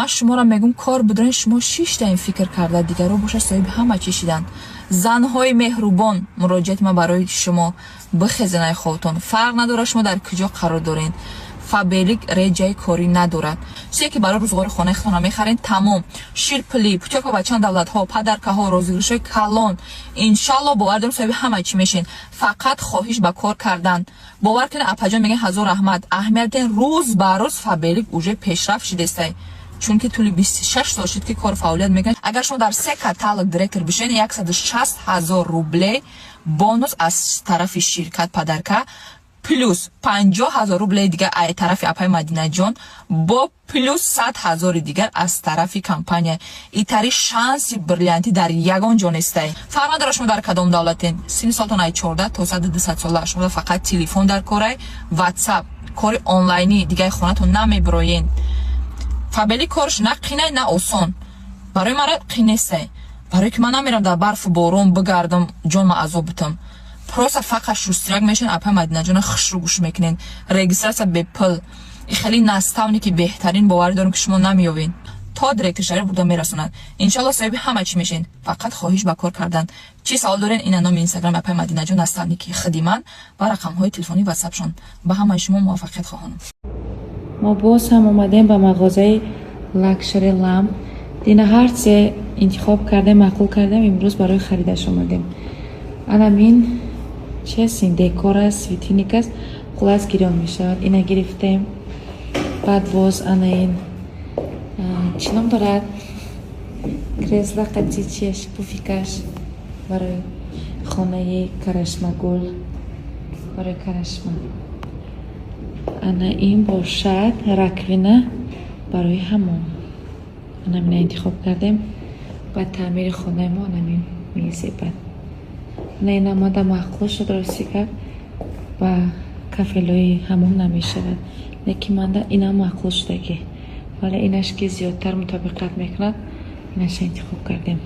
Ман шуморо мегӯм, кор будорен, шумо шиштаин фикр карда, дигарро бошад, соҳиби ҳама чӣ шиданд. Занҳои меҳрубон, муроҷиати ман барои шумо: бихезен ай хобтон. Фарқ надорад, шумо дар куҷо қарор дорен. Фаберлик реҷаи корӣ надорад. Чизе ки барои рӯзғори хонаи худтона мехарен, тамом. Ширпулӣ, путёвка ба чанд давлатҳо, подаркаҳо, розыгрышҳои калон. Иншалло, бовар дорем, соҳиби ҳама чӣ мешен. Фақат хоҳиш ба кор кардан. Бовар кунед, апаҷон мегӯян, ҳазор раҳмат. Аҳамият ден, рӯз ба рӯз Фаберлик уже пешрафт шидестай, чунки тӯли 26 сол шуд, ки кор фаъолият мекунад. Агар шумо дар се каталог директор бишед, 160 000 рублей бонус аз тарафи ширкат, подарка, плюс 50 000 рублей дигар ай тарафи апаи Мадинаҷон, бо плюс 100 000-и дигар аз тарафи компания. Итари шанси бриллиантӣ дар ягон ҷо нестай. Фарқ надорад, шумо дар кадом давлатен, синни солтон ай 14 то саду дусад сола. Шумо фақат телефон дар корай, Ватсап, кори онлайнӣ, дигаи хонатон намебироен. Фаберлик корш на қинай, на осон. Барои мара қин нестай, барое ки ман намерам дар барфу борон бигардам, ҷонма азоб битам. Просто фақат шустряк мешен, апай Мадинаҷона хушрӯ гӯш мекунен. Регистрация бепул. И хеле наставники беҳтарин, боварӣ дорем, ки шумо намеёвед. То директор шариф бурда мерасонад. Иншалло, соҳиби ҳама чӣ мешен. Фақат хоҳиш ба кор кардан. Чӣ савол дорен, ина номи Инстаграми апай Мадинаҷон, наставники худи ман, ва рақамҳои телефонии Ватсапшон. Ба ҳамаи шумо муваффақият хоҳонам. Мо боз ҳам омадем ба мағозаи Лакшери Ламп. Дина ҳарче интихоб кардем, маъқул кардем, имрӯз барои харидаш омадем. Анамин чи аст? Ин декор аст, светильник аст, хулас, гирён мешавад. Ина гирифтем. Баъд боз ана ин чӣ ном дорад, кресла қати чиаш, пуфикаш, барои хонаи Карашмагул, барои Карашма. Ана ин бошад раковина барои ҳамом. Анамина интихоб кардем ба таъмири хонаи мо, анамин мезебад. Ана ин омада маъқул шуд. Рости гап, ба кафелҳои ҳамом намешавад, лекин манда инам маъқул шудагӣ, вале инаш ки зиёдтар мутобиқат мекунад, инаша интихоб кардем.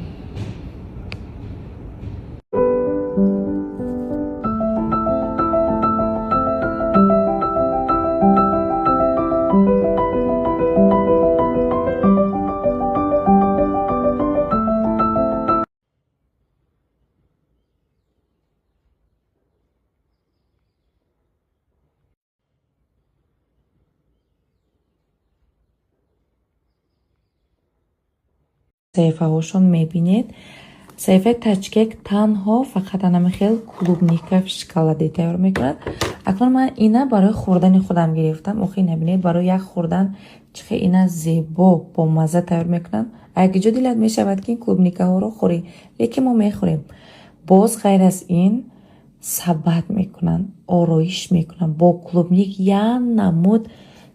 Саҳифаҳошон мебинед. Саҳифаи Тачкек танҳо фақат анами хел клубника в шоколаде тайёр мекунад. Акнун ман ина барои хӯрдани худам гирифтам. Охи, набинед, барои як хӯрдан чӣ хел ина зебо, бомазза тайёр мекунанд. Акиҷо дилат мешавад, ки ин клубникаҳоро хӯрӣ, лекин мо мехӯрем. Боз ғайр аз ин сабад мекунанд, ороиш мекунанд бо клубник, як намуд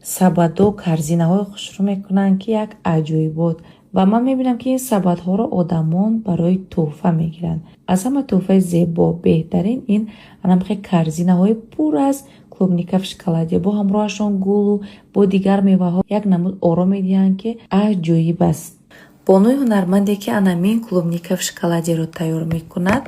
сабаду корзинаҳои хушрӯ мекунанд, ки як аҷоибот. Ва ман мебинам, ки ин сабадҳоро одамон барои тӯҳфа мегиранд. Аз ҳама тӯҳфаи зебо, беҳтарин ин анамхе корзинаҳои пур аз клубника в шоколаде, бо ҳамроҳашон гулу бо дигар меваҳо, як намуд оро медиҳанд, ки аҷоиб аст. Бонуи ҳунарманде, ки анамин клубника в шоколадеро тайёр мекунад,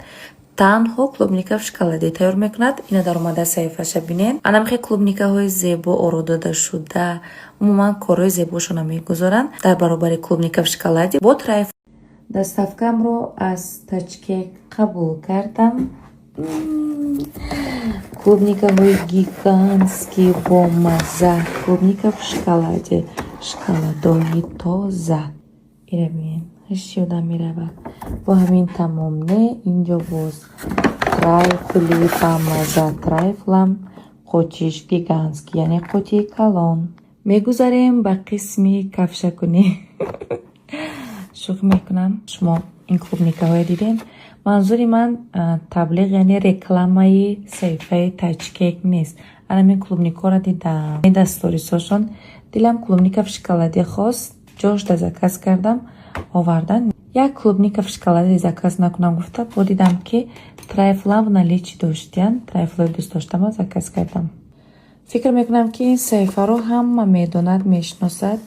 танҳо клубника в шоколаде тайёр мекунад. Ина даромада саҳифаша бинед. Анамхе клубникаҳои зебо оро дода шуда, умуман корҳои зебошона мегузоранд дар баробари клубника в шоколаде бо трайфл. Доставкамро аз Тачкек қабул кардам. Клубникаҳои гигантский, бомазза, клубника в шоколаде, шоколадои тоза. Ира бинед, ҳеч ёдам меравад. Бо ҳамин тамом не, инҷо боз трайфли бамазза, трайфлам қотиш гигантский, яъне қотии калон. Мегузарем ба қисми кафшакунӣ. Шӯхӣ мекунам. Шумо ин клубникаҳое дидем. Манзури ман таблиғ, яъне рекламаи саҳифаи Тачкек нест. Анамин клубникаҳоро дидам дар сторисҳошон, дилам клубника в шоколаде хост, ҷошта заказ кардам, овардан. Як клубника в шоколаде заказ накунам гуфта, бо дидам, ки трайфлам в наличии доштиян, трайфлои дӯстдоштама заказ кардам. Фикр мекунам, ки ин саҳифаро ҳама медонад, мешиносад,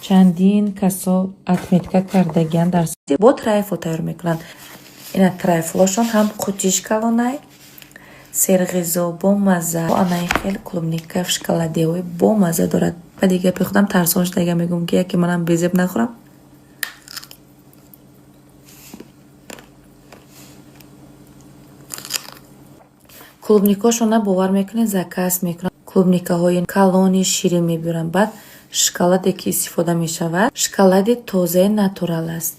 чандин касо отметка кардагиян. Дар бо трайфл тайёр мекунанд. Ина трайфлошон ҳам қутиш калонай. Серғизо, бомазза. Анаи хел клубника в шоколаде ҳои бомазза дорад. Баъди гапи худам тарсон шуда мегӯм, ки яке манам безеб нахӯрам. Клубникошона, бовар мекунед, заказ мекунам. Клубникаҳои калони ширин мебиёрам. Баъд шоколаде, ки истифода мешавад, шоколади тозаи натурал аст.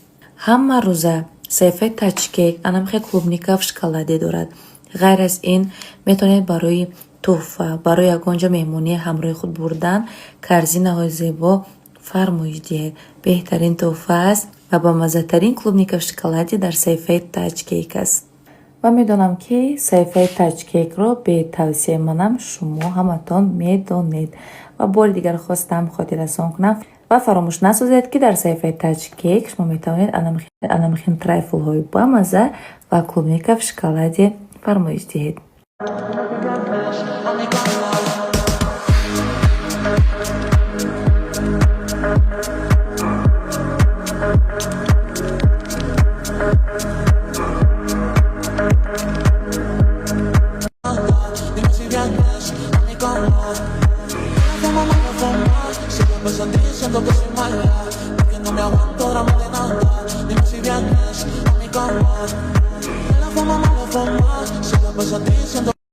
Ҳама рӯза саҳифаи Тачкек анамхел клубника в шоколаде дорад. Ғайр аз ин, метавонед барои тӯҳфа, барои ягон ҷо меҳмонӣ ҳамроҳи худ бурдан корзинаҳои зебо фармоиш диҳед. Беҳтарин тӯҳфа аст ва бамаззатарин клубника в шоколаде дар саҳифаи Тачкек аст. Ва медонам, ки саҳифаи Тачкекро бе тавсияи манам шумо ҳаматон медонед. Ва бори дигар хостам хотиррасон кунам ва фаромӯш насозед, ки дар саҳифаи Тачкек шумо метавонед анамхел трайфлҳои бамазза ва клубника в шоколаде фармоиш диҳед. Dime si vienes a mi cama. Me fumo, me fumo. Si yo beso a ti, siento que soy mala. Porque no me aguanto drama de nada. Dime si vienes a mi cama. Me la fumo, me la fumo. Si yo beso a ti, siento